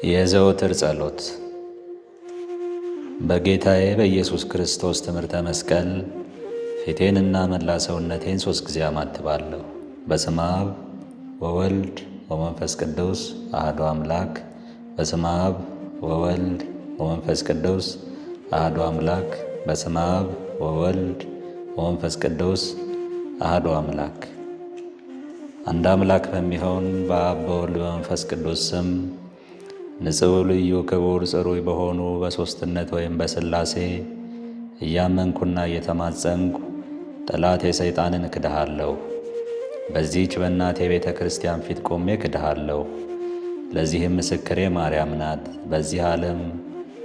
የዘወትር ጸሎት። በጌታዬ በኢየሱስ ክርስቶስ ትምህርተ መስቀል ፊቴንና መላ ሰውነቴን 3 ጊዜ አማትባለሁ። በስመ አብ ወወልድ ወመንፈስ ቅዱስ አሐዱ አምላክ። በስመ አብ ወወልድ ወመንፈስ ቅዱስ አሐዱ አምላክ። በስመ አብ ወወልድ ወመንፈስ ቅዱስ አሐዱ አምላክ። አንድ አምላክ በሚሆን በአብ በወልድ በመንፈስ ቅዱስ ስም ንጹሕ ልዩ ክቡር ጽሩይ በሆኑ በሦስትነት ወይም በሥላሴ እያመንኩና እየተማጸንኩ ጠላት የሰይጣንን እክድሃለሁ። በዚህች በእናቴ ቤተ ክርስቲያን ፊት ቆሜ እክድሃለሁ። ለዚህም ምስክሬ ማርያም ናት። በዚህ ዓለም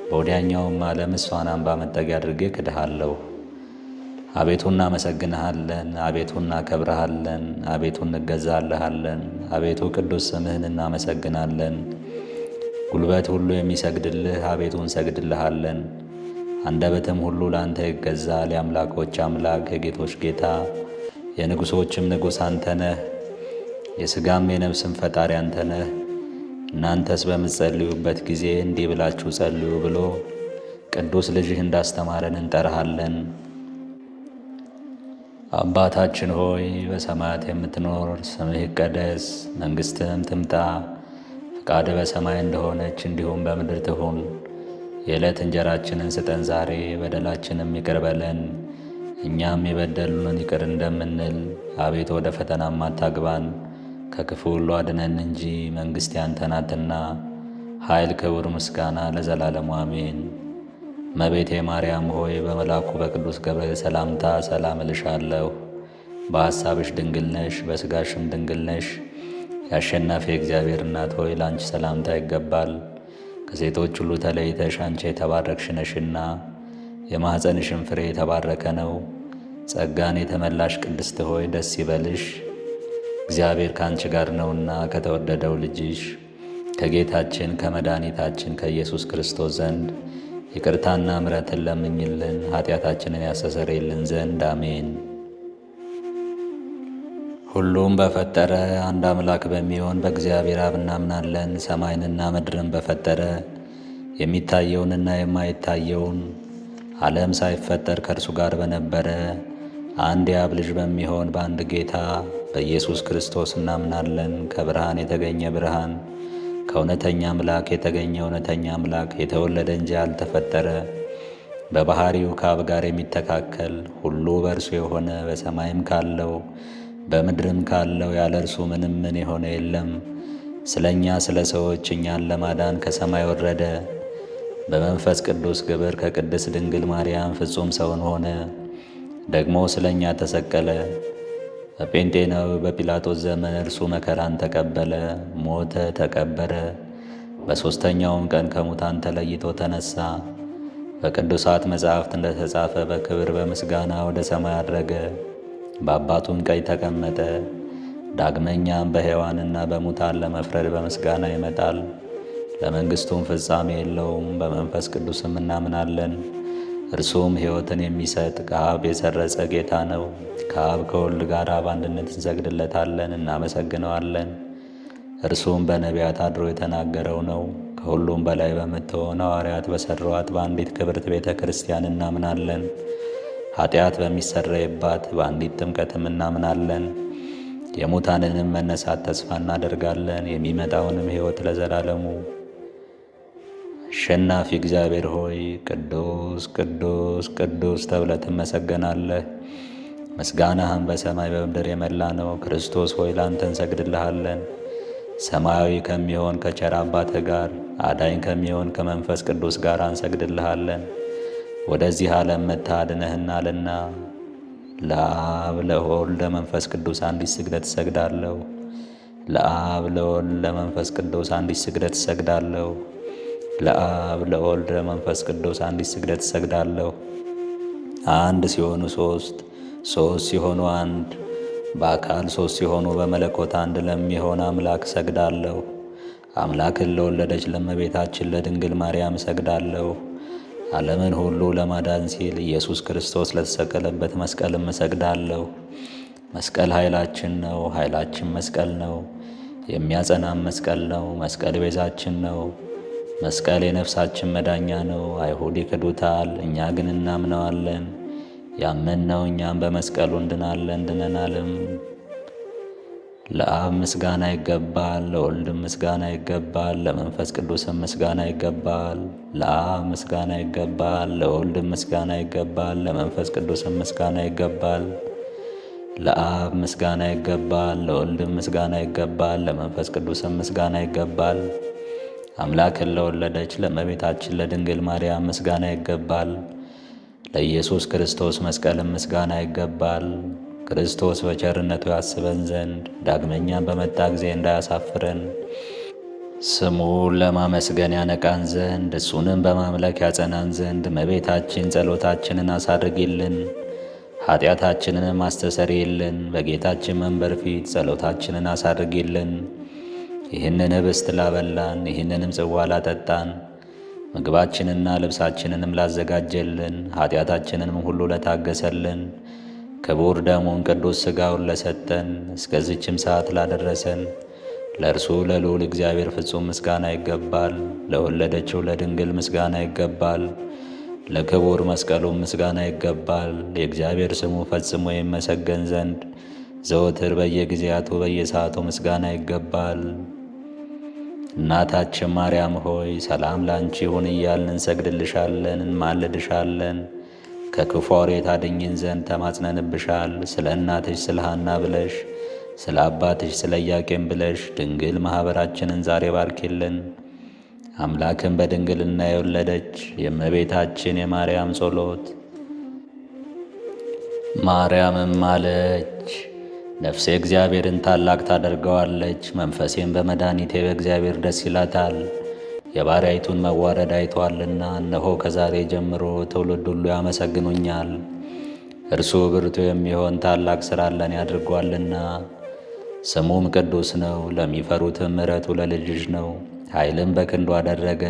በወዲያኛውም ዓለም እሷን አምባ መጠጊያ አድርጌ እክድሃለሁ። አቤቱ እናመሰግንሃለን፣ አቤቱ እናከብረሃለን፣ አቤቱ እንገዛልሃለን፣ አቤቱ ቅዱስ ስምህን እናመሰግናለን። ጉልበት ሁሉ የሚሰግድልህ አቤቱ እንሰግድልሃለን። አንደበትም ሁሉ ለአንተ ይገዛል። የአምላኮች አምላክ የጌቶች ጌታ የንጉሶችም ንጉሥ አንተ ነህ። የሥጋም የነፍስም ፈጣሪ አንተ ነህ። እናንተስ በምትጸልዩበት ጊዜ እንዲህ ብላችሁ ጸልዩ ብሎ ቅዱስ ልጅህ እንዳስተማረን እንጠራሃለን። አባታችን ሆይ በሰማያት የምትኖር፣ ስምህ ይቀደስ፣ መንግሥትህም ትምጣ፣ ፈቃድህ በሰማይ እንደሆነች እንዲሁም በምድር ትሁን። የዕለት እንጀራችንን ስጠን ዛሬ፣ በደላችንም ይቅር በለን እኛም የበደሉንን ይቅር እንደምንል። አቤቱ ወደ ፈተናም አታግባን፣ ከክፉ ሁሉ አድነን እንጂ መንግሥት ያንተ ናትና፣ ኃይል፣ ክብር፣ ምስጋና ለዘላለሙ አሜን። እመቤቴ ማርያም ሆይ በመልአኩ በቅዱስ ገብርኤል ሰላምታ ሰላም እልሻለሁ። በሐሳብሽ ድንግል ነሽ፣ በሥጋሽም ድንግል ነሽ። የአሸናፊ እግዚአብሔር እናት ሆይ ለአንቺ ሰላምታ ይገባል። ከሴቶች ሁሉ ተለይተሽ አንቺ የተባረክሽ ነሽና የማኅፀንሽም ፍሬ የተባረከ ነው። ጸጋን የተመላሽ ቅድስት ሆይ ደስ ይበልሽ፣ እግዚአብሔር ከአንቺ ጋር ነውና ከተወደደው ልጅሽ ከጌታችን ከመድኃኒታችን ከኢየሱስ ክርስቶስ ዘንድ ይቅርታና ምሕረትን ለምኝልን ኃጢአታችንን ያስተሰርይልን ዘንድ አሜን። ሁሉም በፈጠረ አንድ አምላክ በሚሆን በእግዚአብሔር አብ እናምናለን። ሰማይንና ምድርን በፈጠረ የሚታየውንና የማይታየውን ዓለም ሳይፈጠር ከእርሱ ጋር በነበረ አንድ የአብ ልጅ በሚሆን በአንድ ጌታ በኢየሱስ ክርስቶስ እናምናለን። ከብርሃን የተገኘ ብርሃን፣ ከእውነተኛ አምላክ የተገኘ እውነተኛ አምላክ፣ የተወለደ እንጂ ያልተፈጠረ፣ በባሕሪው ከአብ ጋር የሚተካከል፣ ሁሉ በእርሱ የሆነ፣ በሰማይም ካለው በምድርም ካለው ያለ እርሱ ምንም ምን የሆነ የለም። ስለ እኛ ስለ ሰዎች እኛን ለማዳን ከሰማይ ወረደ። በመንፈስ ቅዱስ ግብር ከቅድስት ድንግል ማርያም ፍጹም ሰውን ሆነ። ደግሞ ስለ እኛ ተሰቀለ። በጴንጤናዊ በጲላጦስ ዘመን እርሱ መከራን ተቀበለ፣ ሞተ፣ ተቀበረ። በሦስተኛውም ቀን ከሙታን ተለይቶ ተነሳ። በቅዱሳት መጻሕፍት እንደተጻፈ በክብር በምስጋና ወደ ሰማይ አድረገ፣ በአባቱም ቀኝ ተቀመጠ። ዳግመኛም በሕያዋንና በሙታን ለመፍረድ በምስጋና ይመጣል። ለመንግሥቱም ፍጻሜ የለውም። በመንፈስ ቅዱስም እናምናለን። እርሱም ሕይወትን የሚሰጥ ከአብ የሰረጸ ጌታ ነው። ከአብ ከወልድ ጋር በአንድነት እንሰግድለታለን፣ እናመሰግነዋለን። እርሱም በነቢያት አድሮ የተናገረው ነው። ከሁሉም በላይ በምትሆን ሐዋርያት በሠሯት በአንዲት ክብርት ቤተ ክርስቲያን እናምናለን። ኃጢአት በሚሰረይባት በአንዲት ጥምቀትም እናምናለን። የሙታንንም መነሳት ተስፋ እናደርጋለን። የሚመጣውንም ሕይወት ለዘላለሙ። አሸናፊ እግዚአብሔር ሆይ ቅዱስ ቅዱስ ቅዱስ ተብለህ ትመሰገናለህ። ምስጋናህም በሰማይ በምድር የመላ ነው። ክርስቶስ ሆይ ላንተ እንሰግድልሃለን። ሰማያዊ ከሚሆን ከቸር አባትህ ጋር አዳኝ ከሚሆን ከመንፈስ ቅዱስ ጋር እንሰግድልሃለን። ወደዚህ ዓለም መጥተህ አድነህናልና ለአብ ለወልድ ለመንፈስ ቅዱስ አንዲት ስግደት እሰግዳለሁ። ለአብ ለወልድ ለመንፈስ ቅዱስ አንዲት ስግደት እሰግዳለሁ። ለአብ ለወልድ ለመንፈስ ቅዱስ አንዲት ስግደት እሰግዳለሁ። አንድ ሲሆኑ ሶስት፣ ሶስት ሲሆኑ አንድ፣ በአካል ሶስት ሲሆኑ በመለኮት አንድ ለሚሆን አምላክ እሰግዳለሁ። አምላክን ለወለደች ለእመቤታችን ለድንግል ማርያም እሰግዳለሁ። ዓለምን ሁሉ ለማዳን ሲል ኢየሱስ ክርስቶስ ለተሰቀለበት መስቀልም እሰግዳለሁ። መስቀል ኃይላችን ነው። ኃይላችን መስቀል ነው። የሚያጸናም መስቀል ነው። መስቀል ቤዛችን ነው። መስቀል የነፍሳችን መዳኛ ነው። አይሁድ ይክዱታል፣ እኛ ግን እናምነዋለን። ያመንነው እኛም በመስቀሉ እንድናለን ድነናልም። ለአብ ምስጋና ይገባል፣ ለወልድም ምስጋና ይገባል፣ ለመንፈስ ቅዱስም ምስጋና ይገባል። ለአብ ምስጋና ይገባል፣ ለወልድም ምስጋና ይገባል፣ ለመንፈስ ቅዱስም ምስጋና ይገባል። ለአብ ምስጋና ይገባል፣ ለወልድም ምስጋና ይገባል፣ ለመንፈስ ቅዱስም ምስጋና ይገባል። አምላክን ለወለደች ለእመቤታችን ለድንግል ማርያም ምስጋና ይገባል። ለኢየሱስ ክርስቶስ መስቀልም ምስጋና ይገባል። ክርስቶስ በቸርነቱ ያስበን ዘንድ ዳግመኛም በመጣ ጊዜ እንዳያሳፍረን ስሙን ለማመስገን ያነቃን ዘንድ እሱንም በማምለክ ያጸናን ዘንድ እመቤታችን ጸሎታችንን አሳርጊልን፣ ኃጢአታችንንም አስተሰርይልን። በጌታችን መንበር ፊት ጸሎታችንን አሳርጊልን። ይህንን ኅብስት ላበላን፣ ይህንንም ጽዋ ላጠጣን፣ ምግባችንና ልብሳችንንም ላዘጋጀልን፣ ኃጢአታችንንም ሁሉ ለታገሰልን፣ ክቡር ደሙን ቅዱስ ሥጋውን ለሰጠን፣ እስከዚችም ሰዓት ላደረሰን ለእርሱ ለልዑል እግዚአብሔር ፍጹም ምስጋና ይገባል። ለወለደችው ለድንግል ምስጋና ይገባል። ለክቡር መስቀሉም ምስጋና ይገባል። የእግዚአብሔር ስሙ ፈጽሞ ይመሰገን ዘንድ ዘወትር በየጊዜያቱ በየሰዓቱ ምስጋና ይገባል። እናታችን ማርያም ሆይ ሰላም ላንቺ ይሁን እያልን እንሰግድልሻለን፣ እንማልድሻለን። ከክፉ አውሬ ታድኝን ዘንድ ተማጽነንብሻል። ስለ እናትሽ ስለ ሐና ብለሽ ስለ አባትሽ ስለ ኢያቄም ብለሽ ድንግል ማኅበራችንን ዛሬ ባርኪልን። አምላክን በድንግልና የወለደች የእመቤታችን የማርያም ጸሎት። ማርያምም አለች፣ ነፍሴ እግዚአብሔርን ታላቅ ታደርገዋለች፣ መንፈሴም በመድኃኒቴ በእግዚአብሔር ደስ ይላታል። የባሪያይቱን መዋረድ አይቶአልና፣ እነሆ ከዛሬ ጀምሮ ትውልድ ሁሉ ያመሰግኑኛል። እርሱ ብርቱ የሚሆን ታላቅ ሥራ ለእኔ አድርጓልና፣ ስሙም ቅዱስ ነው። ለሚፈሩትም ምሕረቱ ለልጅ ልጅ ነው። ኃይልም በክንዱ አደረገ።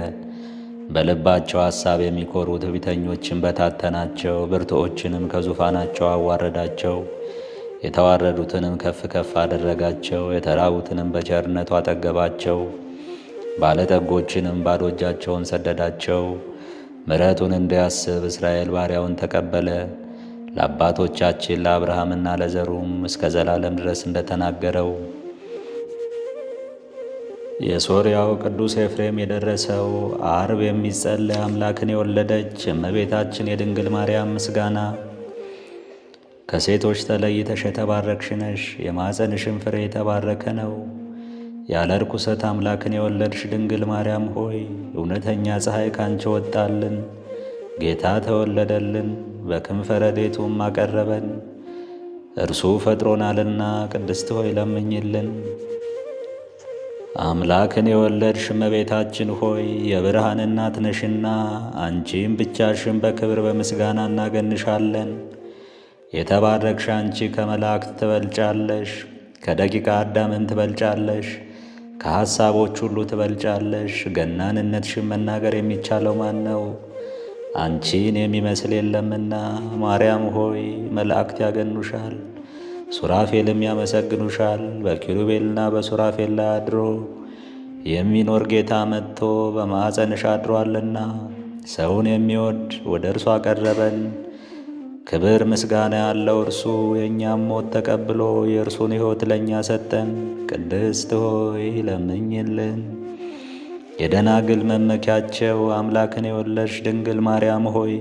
በልባቸው ሐሳብ የሚኮሩ ትዕቢተኞችን በታተናቸው፣ ብርቱዎችንም ከዙፋናቸው አዋረዳቸው። የተዋረዱትንም ከፍ ከፍ አደረጋቸው፣ የተራቡትንም በቸርነቱ አጠገባቸው። ባለጠጎችንም ባዶ እጃቸውን ሰደዳቸው። ምሕረቱን እንዲያስብ እስራኤል ባሪያውን ተቀበለ። ለአባቶቻችን ለአብርሃምና ለዘሩም እስከ ዘላለም ድረስ እንደተናገረው። የሶርያው ቅዱስ ኤፍሬም የደረሰው አርብ የሚጸለይ አምላክን የወለደች እመቤታችን የድንግል ማርያም ምስጋና። ከሴቶች ተለይተሽ የተባረክሽ ነሽ፣ የማኅፀንሽም ፍሬ የተባረከ ነው። ያለ ርኩሰት አምላክን የወለድሽ ድንግል ማርያም ሆይ እውነተኛ ፀሐይ ካንቺ ወጣልን፣ ጌታ ተወለደልን፣ በክንፈ ረድኤቱም አቀረበን። እርሱ ፈጥሮናልና ቅድስት ሆይ ለምኝልን። አምላክን የወለድሽ እመቤታችን ሆይ የብርሃን እናት ነሽና አንቺም ብቻሽን በክብር በምስጋና እናገንሻለን። የተባረክሽ አንቺ ከመላእክት ትበልጫለሽ፣ ከደቂቀ አዳምን ትበልጫለሽ፣ ከሐሳቦች ሁሉ ትበልጫለሽ። ገናንነትሽን መናገር የሚቻለው ማን ነው? አንቺን የሚመስል የለምና። ማርያም ሆይ መላእክት ያገኑሻል፣ ሱራፌልም ያመሰግኑሻል። በኪሩቤልና በሱራፌል ላይ አድሮ የሚኖር ጌታ መጥቶ በማኅፀንሽ አድሯልና ሰውን የሚወድ ወደ እርሱ አቀረበን። ክብር ምስጋና ያለው እርሱ የእኛም ሞት ተቀብሎ የእርሱን ሕይወት ለእኛ ሰጠን። ቅድስት ሆይ ለምኝልን። የደናግል መመኪያቸው አምላክን የወለድሽ ድንግል ማርያም ሆይ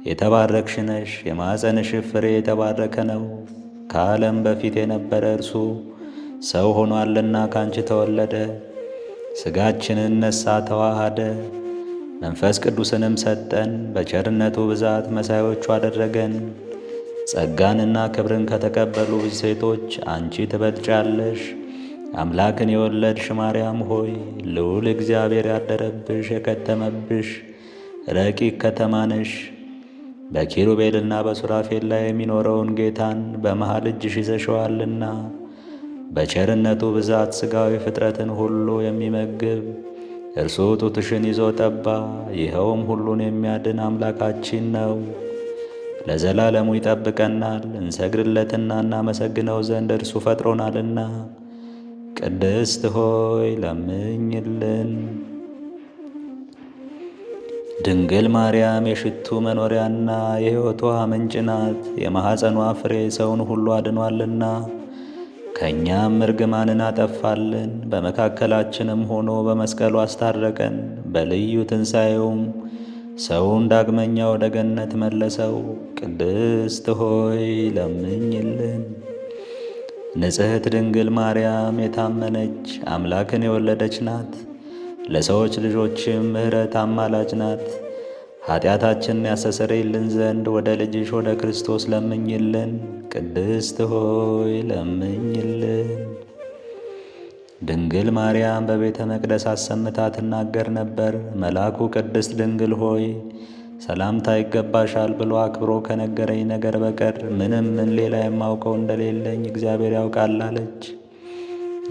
የተባረክሽ ነሽ። የማኅፀንሽ ፍሬ የተባረከ ነው። ከዓለም በፊት የነበረ እርሱ ሰው ሆኗልና ካንቺ ተወለደ። ሥጋችንን ነሣ ተዋሃደ፣ መንፈስ ቅዱስንም ሰጠን። በቸርነቱ ብዛት መሳዮቹ አደረገን። ጸጋንና ክብርን ከተቀበሉ ሴቶች አንቺ ትበልጫለሽ። አምላክን የወለድሽ ማርያም ሆይ ልዑል እግዚአብሔር ያደረብሽ የከተመብሽ ረቂቅ ከተማ ነሽ። በኪሩቤልና በሱራፌል ላይ የሚኖረውን ጌታን በመሃል እጅሽ ይዘሸዋልና በቸርነቱ ብዛት ሥጋዊ ፍጥረትን ሁሉ የሚመግብ እርሱ ጡትሽን ይዞ ጠባ። ይኸውም ሁሉን የሚያድን አምላካችን ነው። ለዘላለሙ ይጠብቀናል። እንሰግድለትና እናመሰግነው ዘንድ እርሱ ፈጥሮናልና። ቅድስት ሆይ ለምኝልን። ድንግል ማርያም የሽቱ መኖሪያና የሕይወቷ ምንጭ ናት። የማኅፀኗ ፍሬ ሰውን ሁሉ አድኗልና ከእኛም እርግማንን አጠፋልን። በመካከላችንም ሆኖ በመስቀሉ አስታረቀን። በልዩ ትንሣኤውም ሰውን ዳግመኛ ወደ ገነት መለሰው። ቅድስት ሆይ ለምኝልን። ንጽሕት ድንግል ማርያም የታመነች አምላክን የወለደች ናት። ለሰዎች ልጆችም ምሕረት አማላጅ ናት። ኃጢአታችንን ያስተሰርይልን ዘንድ ወደ ልጅሽ ወደ ክርስቶስ ለምኝልን። ቅድስት ሆይ ለምኝልን። ድንግል ማርያም በቤተ መቅደስ አሰምታ ትናገር ነበር። መልአኩ ቅድስት ድንግል ሆይ ሰላምታ ይገባሻል ብሎ አክብሮ ከነገረኝ ነገር በቀር ምንም ምን ሌላ የማውቀው እንደሌለኝ እግዚአብሔር ያውቃል አለች።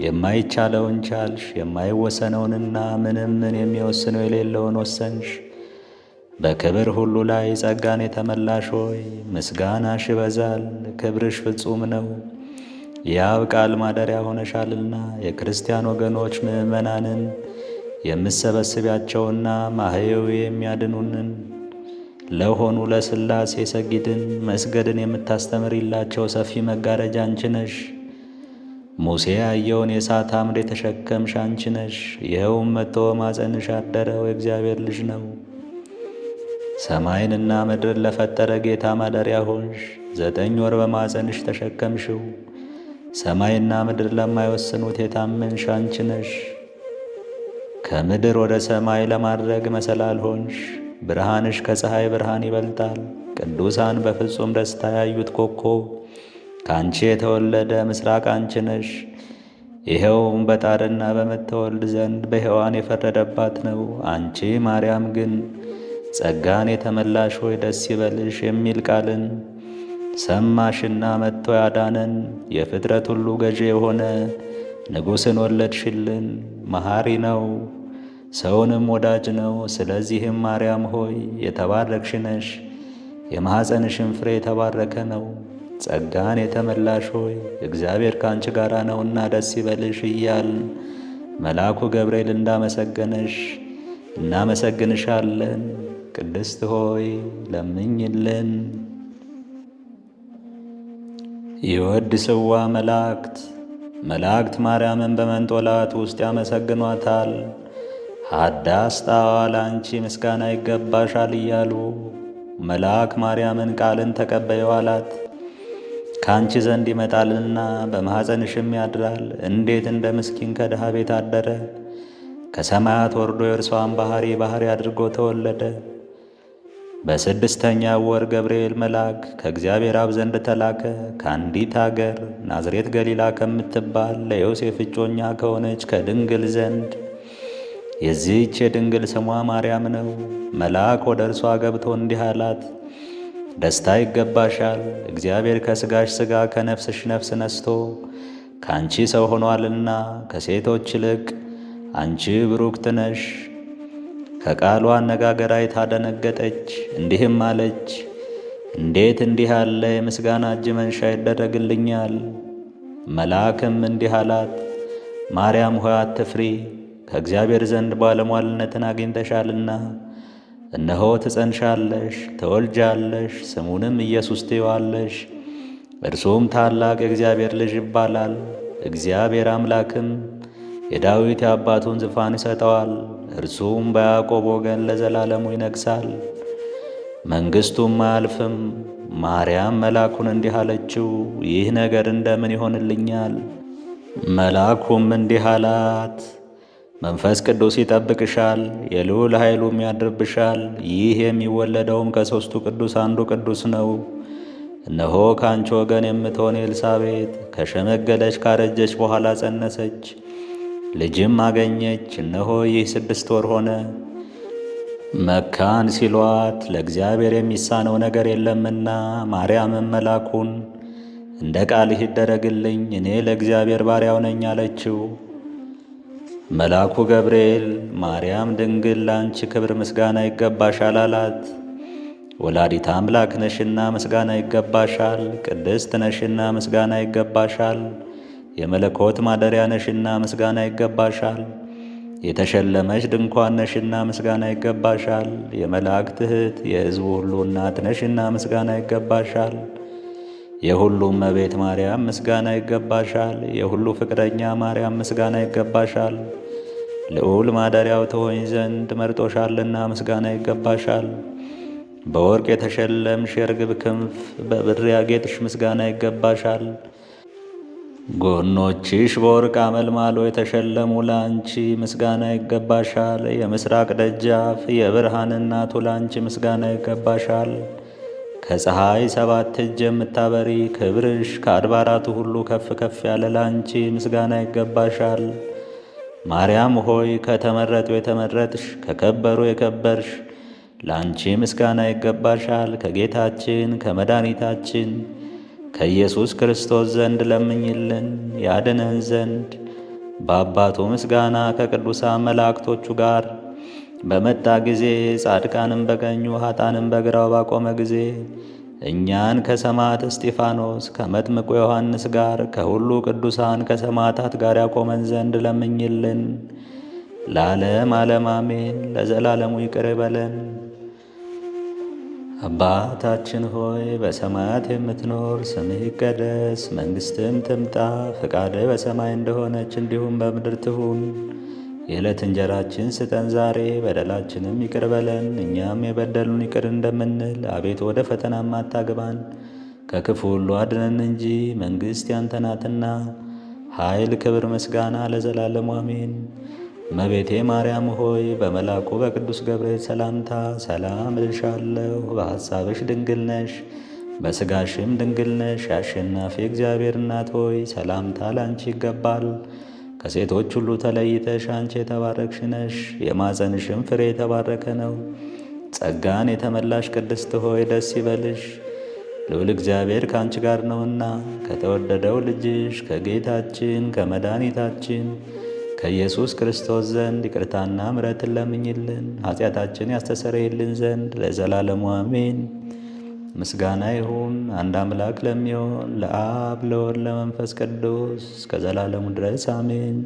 የማይቻለውን ቻልሽ፣ የማይወሰነውንና ምንም ምን የሚወስነው የሌለውን ወሰንሽ። በክብር ሁሉ ላይ ጸጋን የተመላሽ ሆይ ምስጋናሽ ይበዛል፣ ክብርሽ ፍጹም ነው። የአብ ቃል ማደሪያ ሆነሻልና የክርስቲያን ወገኖች ምዕመናንን የምሰበስቢያቸውና ማህየዊ የሚያድኑንን ለሆኑ ለሥላሴ ሰጊድን መስገድን የምታስተምሪላቸው ሰፊ መጋረጃ አንቺ ነሽ። ሙሴ ያየውን የእሳት አምድ የተሸከምሽ አንቺ ነሽ። ይኸውም መጥቶ በማኅፀንሽ ያደረው የእግዚአብሔር ልጅ ነው። ሰማይንና ምድርን ለፈጠረ ጌታ ማደሪያ ሆንሽ። 9 ወር በማኅፀንሽ ተሸከምሽው። ሰማይና ምድር ለማይወስኑት የታመንሽ አንቺ ነሽ። ከምድር ወደ ሰማይ ለማድረግ መሰላል ሆንሽ። ብርሃንሽ ከፀሐይ ብርሃን ይበልጣል። ቅዱሳን በፍጹም ደስታ ያዩት ኮከብ ከአንቺ የተወለደ ምስራቅ አንቺ ነሽ። ይኸውም በጣርና በምትወልድ ዘንድ በሔዋን የፈረደባት ነው። አንቺ ማርያም ግን ጸጋን የተመላሽ ሆይ ደስ ይበልሽ የሚል ቃልን ሰማሽና መጥቶ ያዳነን የፍጥረት ሁሉ ገዢ የሆነ ንጉሥን ወለድሽልን። መሐሪ ነው፣ ሰውንም ወዳጅ ነው። ስለዚህም ማርያም ሆይ የተባረክሽ ነሽ፣ የማኅፀንሽን ፍሬ የተባረከ ነው። ጸጋን የተመላሽ ሆይ እግዚአብሔር ከአንቺ ጋር ነውና ደስ ይበልሽ እያልን መልአኩ ገብርኤል እንዳመሰገነሽ እናመሰግንሻለን። ቅድስት ሆይ ለምኝልን። ይወድ ስዋ መላእክት መላእክት ማርያምን በመንጦላት ውስጥ ያመሰግኗታል። ሀዳስ ጣዋ ለአንቺ ምስጋና ይገባሻል እያሉ መልአክ ማርያምን ቃልን ተቀበየው አላት። ከአንቺ ዘንድ ይመጣልና በማኅፀንሽም ያድራል። እንዴት እንደ ምስኪን ከድሃ ቤት አደረ። ከሰማያት ወርዶ የእርሷን ባሕሪ ባሕሪ አድርጎ ተወለደ። በስድስተኛ ወር ገብርኤል መልአክ ከእግዚአብሔር አብ ዘንድ ተላከ። ከአንዲት አገር ናዝሬት ገሊላ ከምትባል ለዮሴፍ እጮኛ ከሆነች ከድንግል ዘንድ። የዚህች የድንግል ስሟ ማርያም ነው። መልአክ ወደ እርሷ ገብቶ እንዲህ አላት፣ ደስታ ይገባሻል፣ እግዚአብሔር ከሥጋሽ ሥጋ ከነፍስሽ ነፍስ ነስቶ ከአንቺ ሰው ሆኗልና ከሴቶች ይልቅ አንቺ ብሩክት ነሽ። ከቃሉ አነጋገር አይታ ደነገጠች፣ እንዲህም አለች፣ እንዴት እንዲህ ያለ የምስጋና እጅ መንሻ ይደረግልኛል? መልአክም እንዲህ አላት፣ ማርያም ሆይ አትፍሪ፣ ከእግዚአብሔር ዘንድ ባለሟልነትን አግኝተሻልና። እነሆ ትጸንሻለሽ፣ ትወልጃለሽ፣ ስሙንም ኢየሱስ ትይዋለሽ። እርሱም ታላቅ የእግዚአብሔር ልጅ ይባላል። እግዚአብሔር አምላክም የዳዊት የአባቱን ዙፋን ይሰጠዋል። እርሱም በያዕቆብ ወገን ለዘላለሙ ይነግሣል፣ መንግሥቱም አያልፍም። ማርያም መልአኩን እንዲህ አለችው፣ ይህ ነገር እንደምን ይሆንልኛል? መልአኩም እንዲህ አላት፣ መንፈስ ቅዱስ ይጠብቅሻል፣ የልዑል ኃይሉም ያድርብሻል። ይህ የሚወለደውም ከሦስቱ ቅዱስ አንዱ ቅዱስ ነው። እነሆ ከአንቺ ወገን የምትሆን ኤልሳቤጥ ከሸመገለች ካረጀች በኋላ ጸነሰች፣ ልጅም አገኘች። እነሆ ይህ 6 ወር ሆነ። መካን ሲሏት ለእግዚአብሔር የሚሳነው ነገር የለምና፣ ማርያምም መልአኩን እንደ ቃልህ ይደረግልኝ፣ እኔ ለእግዚአብሔር ባሪያው ነኝ አለችው። መልአኩ ገብርኤል ማርያም ድንግል ለአንቺ ክብር ምስጋና ይገባሻል አላት። ወላዲተ አምላክ ነሽና ምስጋና ይገባሻል። ቅድስት ነሽና ምስጋና ይገባሻል። የመለኮት ማደሪያ ነሽና ምስጋና ይገባሻል። የተሸለመሽ ድንኳን ነሽና ምስጋና ይገባሻል። የመላእክት እህት የሕዝቡ ሁሉ እናት ነሽና ምስጋና ይገባሻል። የሁሉም እመቤት ማርያም ምስጋና ይገባሻል። የሁሉ ፍቅረኛ ማርያም ምስጋና ይገባሻል። ልዑል ማደሪያው ትሆኝ ዘንድ መርጦሻልና ምስጋና ይገባሻል። በወርቅ የተሸለምሽ የርግብ ክንፍ በብር ያጌጥሽ ምስጋና ይገባሻል። ጎኖችሽ በወርቅ አመልማሎ የተሸለሙ ላንቺ ምስጋና ይገባሻል። የምስራቅ ደጃፍ የብርሃን እናቱ ላንቺ ምስጋና ይገባሻል። ከፀሐይ ሰባት እጅ የምታበሪ ክብርሽ ከአድባራቱ ሁሉ ከፍ ከፍ ያለ ላንቺ ምስጋና ይገባሻል። ማርያም ሆይ ከተመረጡ የተመረጥሽ ከከበሩ የከበርሽ ለአንቺ ምስጋና ይገባሻል። ከጌታችን ከመድኃኒታችን ከኢየሱስ ክርስቶስ ዘንድ ለምኝልን ያድነን ዘንድ በአባቱ ምስጋና ከቅዱሳን መላእክቶቹ ጋር በመጣ ጊዜ ጻድቃንም በቀኙ ኃጣንም በግራው ባቆመ ጊዜ እኛን ከሰማዕት እስጢፋኖስ ከመጥምቁ ዮሐንስ ጋር ከሁሉ ቅዱሳን ከሰማዕታት ጋር ያቆመን ዘንድ ለምኝልን። ለዓለም ዓለም አሜን። ለዘላለሙ ይቅር በለን። አባታችን ሆይ በሰማያት የምትኖር፣ ስምህ ይቀደስ፣ መንግሥትህም ትምጣ፣ ፈቃድህ በሰማይ እንደሆነች እንዲሁም በምድር ትሁን። የዕለት እንጀራችን ስጠን ዛሬ፣ በደላችንም ይቅር በለን እኛም የበደሉን ይቅር እንደምንል፣ አቤቱ ወደ ፈተናም አታግባን፣ ከክፉ ሁሉ አድነን እንጂ መንግሥት ያንተ ናትና፣ ኃይል፣ ክብር፣ ምስጋና ለዘላለሙ አሜን። እመቤቴ ማርያም ሆይ በመልአኩ በቅዱስ ገብርኤል ሰላምታ ሰላም እልሻለሁ። በሐሳብሽ ድንግል ነሽ፣ በሥጋሽም ድንግል ነሽ። የአሸናፊ እግዚአብሔር እናት ሆይ ሰላምታ ላንቺ ይገባል። ከሴቶች ሁሉ ተለይተሽ አንቺ የተባረክሽ ነሽ፣ የማፀንሽም ፍሬ የተባረከ ነው። ጸጋን የተመላሽ ቅድስት ሆይ ደስ ይበልሽ፣ ልዑል እግዚአብሔር ከአንቺ ጋር ነውና ከተወደደው ልጅሽ ከጌታችን ከመድኃኒታችን ከኢየሱስ ክርስቶስ ዘንድ ይቅርታና ምሕረትን ለምኝልን ኃጢአታችን ያስተሰርይልን ዘንድ ለዘላለሙ አሜን። ምስጋና ይሁን አንድ አምላክ ለሚሆን ለአብ ለወልድ ለመንፈስ ቅዱስ እስከ ዘላለሙ ድረስ አሜን።